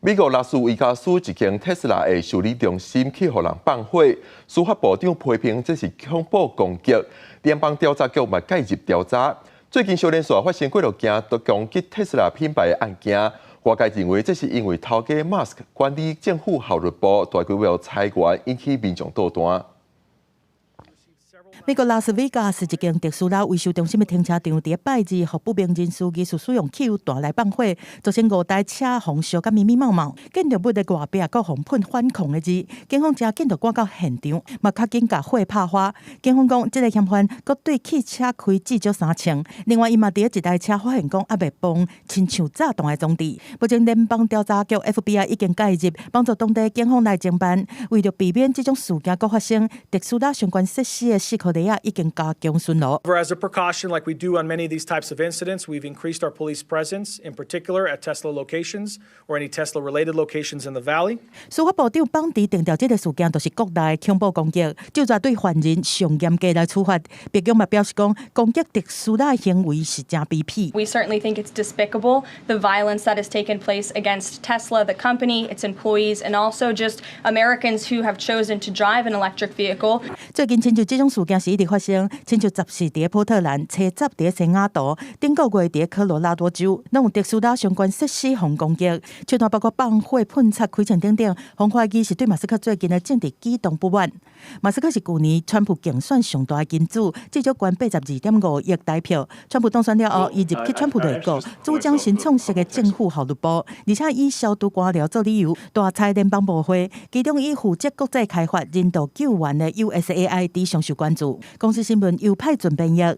美國拉斯維加斯一間特斯拉的修理中心去予人放火，司法部長批評這是恐怖攻擊，聯邦調查局嘛介入調查。最近小連續發生幾落件都攻擊特斯拉品牌的案件，外界認為這是因為頭家馬斯克管理政府效率部大規模裁員，引起民眾倒彈。美國拉斯維加斯一間特斯拉維修中心的停車場，佇拜二，予不明人士疑似使用汽油彈來放火，造成五台車予燒甲密密麻麻。建築物的外壁閣予噴反抗的字，警方誠緊就趕到現場，嘛較緊共火拍花。警方講，這个嫌犯閣對汽車開至少三槍。另外，伊嘛佇一台車發現講猶未放親像炸彈的裝置。目前聯邦調查局 FBI 已經介入，幫助當地警方來偵辦。為著避免這種事件閣發生，特斯拉相關設施的四箍犁仔已經加強巡邏。 As a precaution, like we do on many of these types of incidents, we've increased our police presence, in particular at Tesla locations or any Tesla-related locations in the valley. 司法部長邦迪定調，這个事件就是國內恐怖攻擊，就在對犯人上嚴格來處罰。白宮嘛表示講，攻擊特斯拉行為是誠卑鄙。 We certainly think it's despicable, the violence that has taken place against Tesla, the company, its employees, and also just Americans who have chosen to drive an electric vehicle. 最近親像這種事件是一直發生，親像14佇波特蘭，初十佇西雅圖，頂個月佇科羅拉多州，攏有特斯拉相關設施予攻擊，手段包括放火、噴漆、開槍等等，予懷疑是對馬斯克最近的政治舉動不滿。馬斯克是舊年川普競選上大的金主，至少捐82.5億台票。川普當選了後，伊入去川普內閣，主掌新創設的政府效率部，而且以消除官僚做理由，大裁聯邦部會，其中以負責國際開發人道救援的 USAID 上受關注。公視新聞由派准編譯。